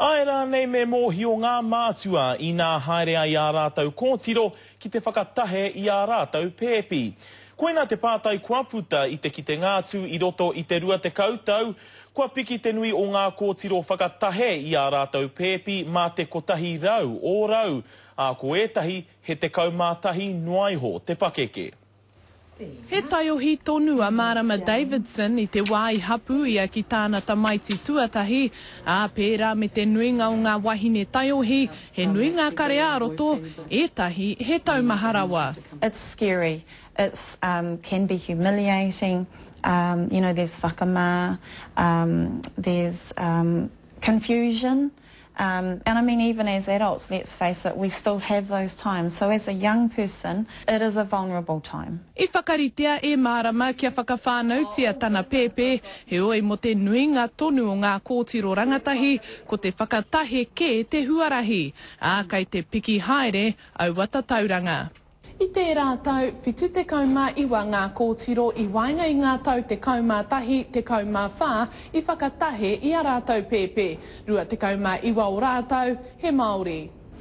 Āe rānei me mōhio ngā mātua inā haere ai ā rātou kōtiro ki te whakatahe i ā rātou pēpi? Koinā te pātai kua puta i te kitenga atu i roto i te 20 tau, kua piki te nui o ngā kōtiro whakatahe i ā rātou pēpi mā te 100 ōrau, ā, ko ētahi he 11 noa iho te pakeke. He taiohi tonu a Marama Davidson i te wā i hapū ia ki tāna tamaiti tuatahi, ā, pērā me te nuinga o ngā wahine taiohi, he nui ngā kare ā-roto, ētahi he taumaha rawa. It's scary, it's can be humiliating, you know there's whakamā, there's confusion, Um, and I mean, even as adults, let's face it, we still have those times. So as a young person, it is a vulnerable time. I whakaritea e Mārama kia whakawhānautia tana pēpē, heoi mō te nuinga tonu o ngā kōtiro rangatahi, ko te whakatahe kē te huarahi, ā, kei te piki haere aua tatauranga. I tērā tau, 79 ngā kōtiro i waenga i ngā tau 11, 14 i whakatahe i a rātou pēpē, 29 o rātou he Māori.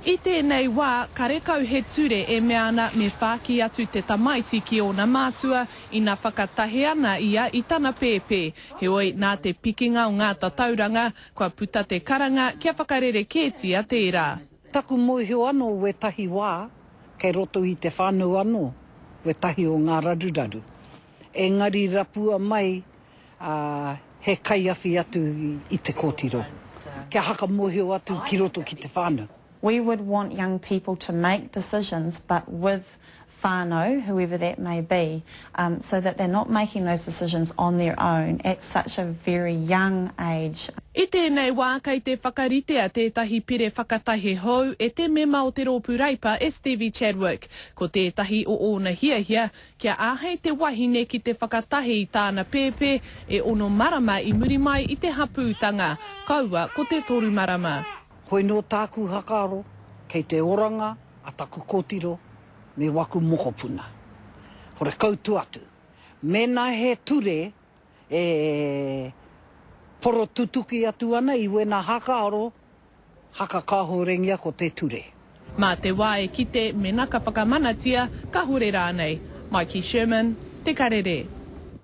I tēnei wā, karekau he ture e mea ana me whāki atu te tamaiti ki ōna mātua ina whakatahe ana ia i tana pēpē, heoi nā te pikinga o ngā tatauranga, kua puta te karanga kia whakarerekētia tērā. Taku mōhio anō wētahi wā kei roto i te whānau anō wētahi o ngā raruraru. Engari rapua mai he kaiawhi atu i te kōtiro kia hakamōhio atu ki roto ki te whānau. We would want young people to make decisions but with whānau, whoever that may be, um, so that they're not making those decisions on their own at such a very young age. I tēnei wā kei te whakaritea tētahi pire whakatahe hou e te mema o te Rōpū Reipa e Stevie Chadwick. Ko tētahi o ōna hiahia, kia āhei te wahine ki te whakatahe i tāna pēpē e ono marama i muri mai i te hapūtanga, kaua ko te toru marama. Hoi nō tāku hakaaro kei te oranga a taku kōtiro me waku mokopuna. Horekau tu atu. Mena he ture e porotutuki atu ana i wena hakaaro, hakakahorengia ko te ture. Mā te wā e kite mena ka whakamanatia, kahore rānei. Mikey Sherman, Te Karere.